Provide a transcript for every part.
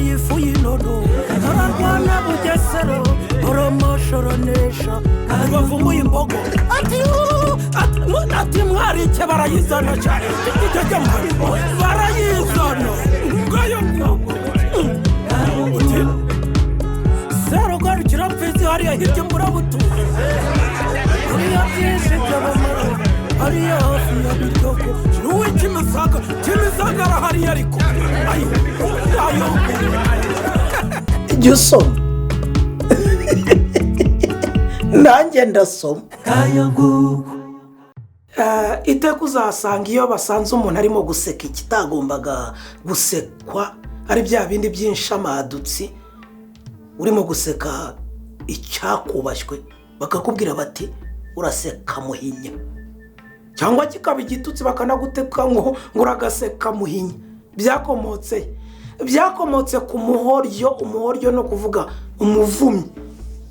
Yateye ifu y'inono, ararwana Bugesera, aramashoranesha. Bavumuye imbogo ati "Yuuu!" Ati mwarike barayizana cyane, barayizana ngayo nguko. Uti serugarukira mfizi hariya hirya imburabutuzi, hariya byinshi by'abamara, hariya hafi ya Biryogo n'uw'ikimisagara. Kimisagara hariya, ariko ayo ayo. Jya usoma, nanjye ndasoma. Iteka uzasanga iyo basanze umuntu arimo guseka ikitagombaga gusekwa, ari bya bindi by'inshamadutsi, urimo guseka icyakubashywe, bakakubwira bati uraseka muhinya, cyangwa kikaba igitutsi bakanaguteka ngo uragaseka muhinya. Byakomotse ku muhoryo. Umuhoryo ni ukuvuga umuvumyi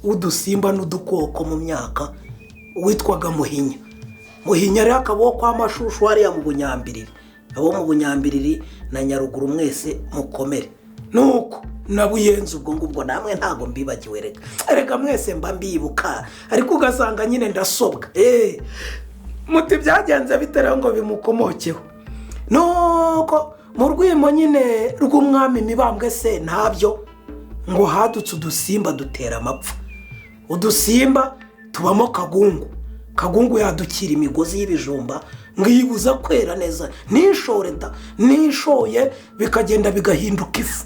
w'udusimba n'udukoko mu myaka witwaga Muhinya. Muhinya rero akaba uwo kwa Mashushu hariya mu Bunyambiriri. Abo mu Bunyambiriri na Nyaruguru mwese mukomere. Nuko na Buyenzi, ubwo ngubwo namwe ntabwo mbibagiwe. Reka reka, mwese mba mbibuka, ariko ugasanga nyine ndasobwa. Eee, muti byagenze bite rero ngo bimukomokeho? Nuko mu rwimo nyine rw'umwami Mibambwe se ntabyo, ngo hadutse udusimba dutera amapfa. Udusimba tubamo kagungu. Kagungu yadukira imigozi y'ibijumba ngo iyibuza kwera neza, nishore da, nishoye bikagenda bigahinduka ifu.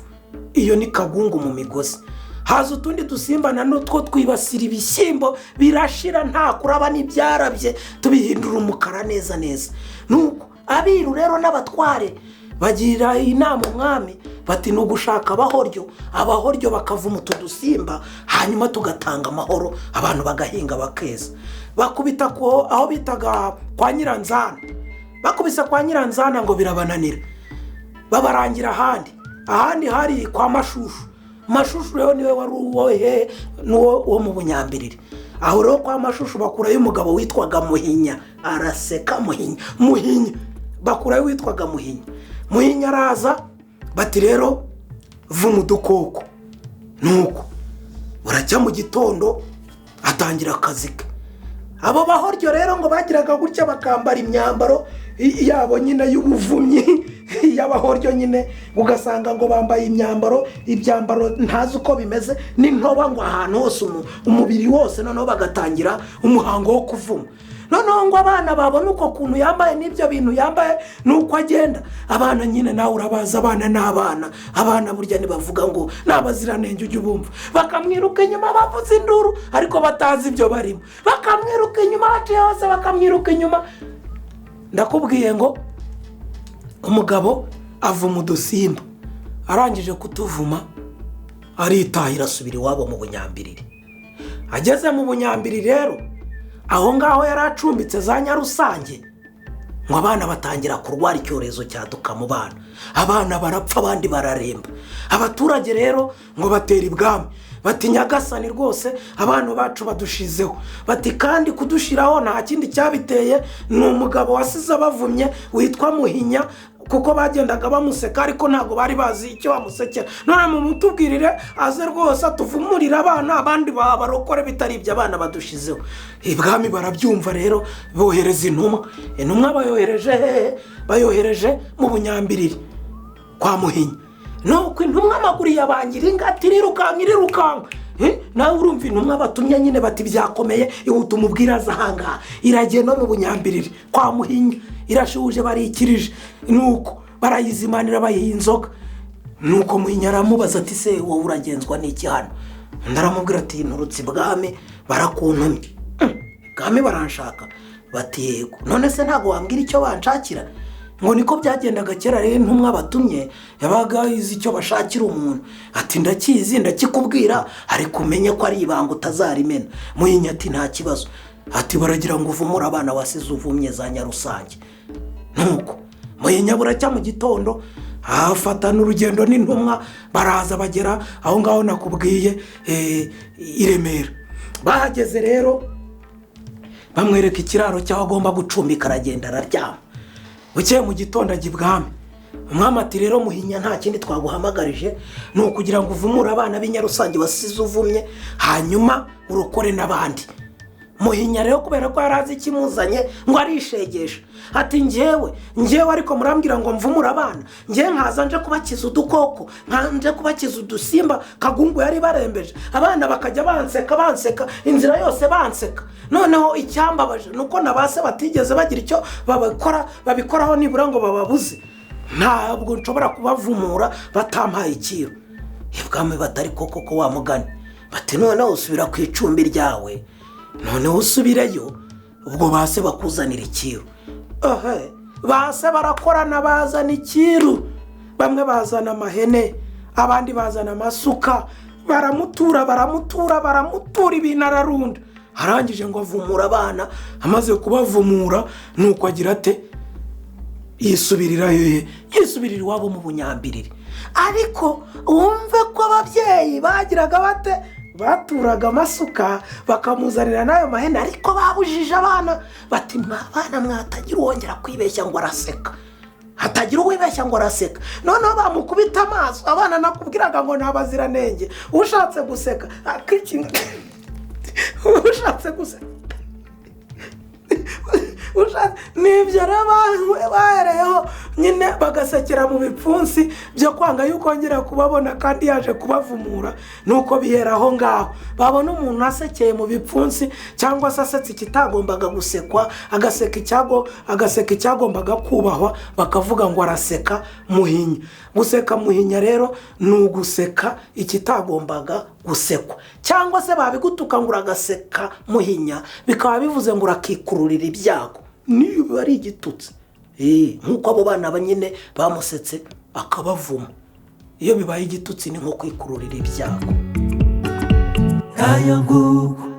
Iyo ni kagungu mu migozi. Haza utundi dusimba na nutwo twibasira ibishyimbo, birashira, nta kuraba n'ibyarabye, tubihindura umukara neza neza. Nuko abiru rero n'abatware bagira inama umwami bati ni ugushaka abahoryo, abahoryo bakavuma utu dusimba, hanyuma tugatanga amahoro, abantu bagahinga bakeza. Bakubita aho bitaga kwa Nyiranzana. Bakubise kwa Nyiranzana ngo birabananira, babarangira ahandi. Ahandi hari kwa Mashushu. Mashushu rero niwe wari uwohe n'uwo wo mu Bunyambiriri. Aho rero kwa Mashushu bakurayo umugabo witwaga Muhinya, araseka Muhinya. Muhinya bakurayo witwaga Muhinya. Muhinya araza, bati rero vuma udukoko. Nuko buracya mu gitondo atangira akazi ke. Abo bahoryo rero ngo bagiraga gutya bakambara imyambaro yabo nyine y'ubuvumyi y'abahoryo nyine, ugasanga ngo bambaye imyambaro, ibyambaro ntazi uko bimeze, n'intoba ngo ahantu hose, umubiri wose. Noneho bagatangira umuhango wo kuvuma. Noneho ngo abana babona uko kuntu yambaye n'ibyo bintu yambaye n'uko agenda, abana nyine nawe urabaza, abana ni abana, abana burya ntibavuga ngo ni abaziranenge, ujya ubumva, bakamwiruka inyuma bavuza induru ariko batazi ibyo barimo, bakamwiruka inyuma haciye hose, bakamwiruka inyuma. Ndakubwiye ngo umugabo avuma udusimba, arangije kutuvuma aritahira, asubira iwabo mu Bunyambiriri. Ageze mu Bunyambiriri rero, aho ngaho yari acumbitse za Nyarusange, ngo abana batangira kurwara, icyorezo cyaduka mu bana, abana barapfa, abandi bararemba. Abaturage rero ngo batera ibwami bati nyagasani rwose, abana bacu badushizeho. Bati kandi kudushiraho nta kindi cyabiteye, ni umugabo wasize abavumye witwa Muhinya, kuko bagendaga bamuseka ariko ntabwo bari bazi icyo bamusekera. None mumutubwirire aze rwose atuvumurire abana, abandi babarokore, bitari ibyo abana badushizeho. Ibwami barabyumva rero, bohereza intumwa. Intumwa bayohereje hehe? Bayohereje mu Bunyambiriri kwa Muhinya. Nuko intumwa amaguru yabangira ingati, irirukanka, irirukanka. Nawe urumva intumwa batumye nyine, bati byakomeye, ihita umubwira aza ahangaha. Iragiye no mu Bunyambiriri kwa Muhinya, irashuhuje, barikirije. Nuko barayizimanira, bayiha inzoga. Nuko Muhinya aramubaza ati se wowe uragenzwa n'iki hano? Undi aramubwira ati nturutse ibwami, barakuntumye. Ibwami baranshaka? Bati yego. None se ntabwo wambwira icyo banshakira? Ngo niko byagendaga kera rero, intumwa batumye yabaga izi icyo bashakira umuntu. Ati ndakizi, ndakikubwira, ariko umenye ko ari ibanga utazarimena. Muhinya ati nta kibazo. Ati baragira ngo uvumure abana wasize uvumye za Nyarusange. Nuko Muhinya buracya mu gitondo afata n'urugendo n'intumwa, baraza bagera aho ngaho nakubwiye, i Remera. Bahageze rero bamwereka ikiraro cy'aho agomba gucumbika, aragenda araryama. Bukeye mu gitondo ajya ibwami. Umwami ati: "Rero Muhinya, nta kindi twaguhamagarije, ni ukugira ngo uvumure abana b'Inyarusange wasize uvumye, hanyuma urokore n'abandi." Muhinya rero, kubera ko yari azi ikimuzanye, ngo arishegesha, ati: "Ngewe, ngewe ariko murambwira ngo mvumure abana, ngewe nkaza nje kubakiza udukoko, nje kubakiza udusimba Kagungu yari barembeje, abana bakajya banseka, banseka inzira yose, banseka. Noneho icyambabaje ni uko na ba se batigeze bagira icyo babikora babikoraho nibura ngo bababuze. Ntabwo nshobora kubavumura batampaye icyiru." Ibwami batari koko ko wa mugani, bati: "Noneho usubira ku icumbi ryawe, noneho usubireyo, ubwo base bakuzanira icyiru." Ehe, base barakorana, bazana icyiru. Bamwe bazana amahene, abandi bazana amasuka, baramutura, baramutura, baramutura ibintu, ararunda. Arangije ngo avumura abana. Amaze kubavumura, nuko agira ate? Yisubirira hehe? Yisubirira iwabo mu Bunyambiriri. Ariko wumve ko ababyeyi bagiraga bate? Baturaga amasuka, bakamuzanira n'ayo mahene, ariko babujije abana, bati: "Mwa bana mwatagira uwongera kwibeshya ngo araseka, hatagira uwibeshya ngo araseka." Noneho bamukubita amaso. Abana nakubwiraga ngo ni abaziranenge. Ushatse guseka akikinga, ushatse guseka, nibyo rero bahereyeho nyine, bagasekera mu bipfunsi byo kwanga yuko wongera kubabona kandi yaje kubavumura. Nuko bihera aho ngaho, babona umuntu asekeye mu bipfunsi cyangwa se asetse ikitagombaga gusekwa, agaseka icyago, agaseka icyagombaga kubahwa, bakavuga ngo araseka Muhinya. Guseka Muhinya rero ni uguseka ikitagombaga gusekwa, cyangwa se babigutuka ngo uragaseka Muhinya, bikaba bivuze ngo urakikururira ibyago, niba ari igitutsi. Nk'uko abo bana ba nyine bamusetse akabavuma, iyo bibaye igitutsi ni nko kwikururira ibyago. Kaya nguko.